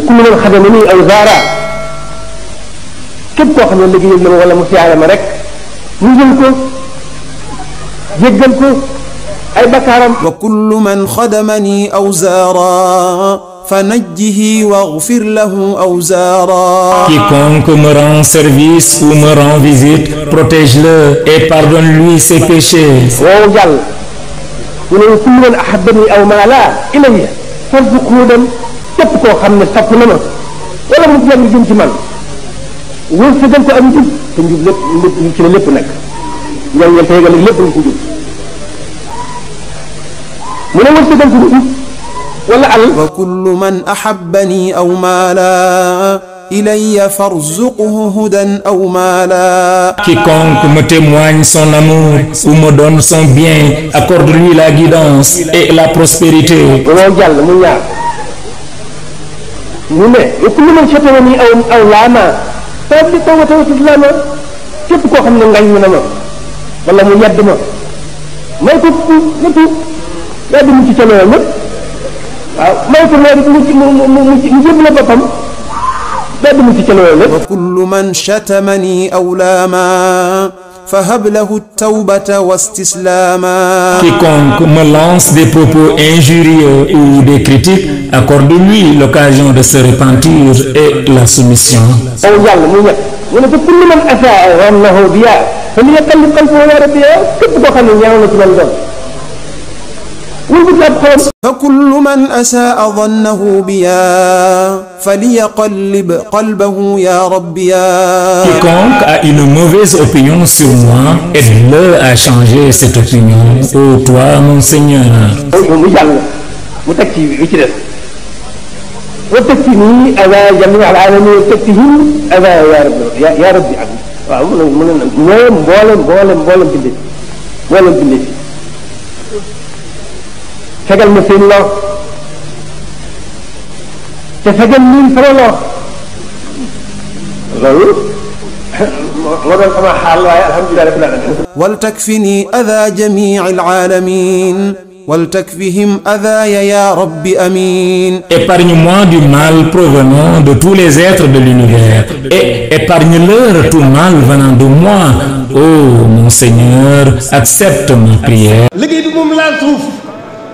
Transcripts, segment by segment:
ku mu leen xamee ni aw zaara képp koo xam ne liggéeyal na ma wala mu siyaare ma rek ñu jël ko jéggal ko ay bakkaaram. wa kullu man xadamani aw zaara fanajjihi waghfir lahu aw zaara. Quiconque me rend service ou me rend visite, protège-le et pardonne-lui ses péchés. woowu jàll mu ne kullu man ahabbani aw maala ilayya farzuqhu dem képp koo xam ne sopp na ma wala mu jàng jëm ci man wërsëgal ko am njub te njub lépp ci la lépp nekk ñoom ñoom tegal lépp lu ci njub mu ne wërsëgal ko njub wala al. wa kullu man ahabbani aw maala ilayya farzuqhu hudan aw maala. Quiconque me témoigne son amour ou me donne son bien, accorde-lui la guidance et la prospérité. moo jàll mu ñaar mu ne kullu man shatamani aw laama taw bi tawbatu islaama képp koo xam ne ngañ na ma wala mu yedd ma may ko na tuub daa di mu ci caloo ñëpp waaw may ko mu jëm la boppam daa di mu ci caloo ñëpp. wa kullu man shatamani aw laama fahab lahu tawbata wastislaama. Quiconque me lance des propos injurieux ou des critiques, accorde-lui l'occasion de se repentir et la soumission. aw jàll mu ñett mu ne fa kullu man asaa rannahu biya fa liyaqallib qalbahu ya rabbiya képp koo xam ne ñaaw na ci man doon wëlbati ab xolam. fa kullu man asaa dannahu biya falyaqallib qalbahu ya rabbiya. Quiconque a une mauvaise opinion sur moi, aide-le à changer cette opinion. Ô toi, mon Seigneur. mu jàll mu teg ci li ci des wa teg ci nii ada jami al alamin teg ci him ada ya rabbi ak waaw mu ne ñoom mboolem bindee fegal ma seen lor te fegal niin sama lor loolu moo doon sama xaal waaye alhamdulilah rabbil alamin. waltakfini adaa jamii alaalamin waltakfihim adaaya ya rabbi amin. Épargne-moi du mal provenant de tous les êtres de l'univers et épargne-leur tout mal venant de moi. Oh mon Seigneur, accepte ma prière. liggéey bi moom laal suuf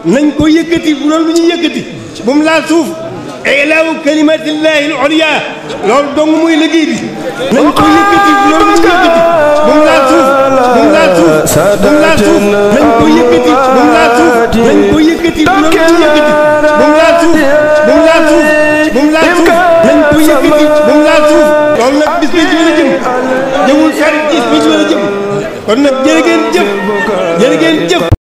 nañ ko yëkkati bu doon lu ñuy yëkkati moom laal suuf ilaahu kalimatillahi al-ulya loolu dong muy liggéey bi nañ ko yëkkati bu doon lu ñuy yëkkati moom laal suuf moom laal suuf moom laal suuf nañ ko yëkkati moom laal suuf nañ ko yëkkati bu doon lu ñuy yëkkati moom laal suuf moom laal suuf moom laal suuf nañ ko yëkkati moom laal suuf loolu nag bis bi ci la jëm jëmul xarit bis bi ci la jëm kon nag jërë ngeen jëf.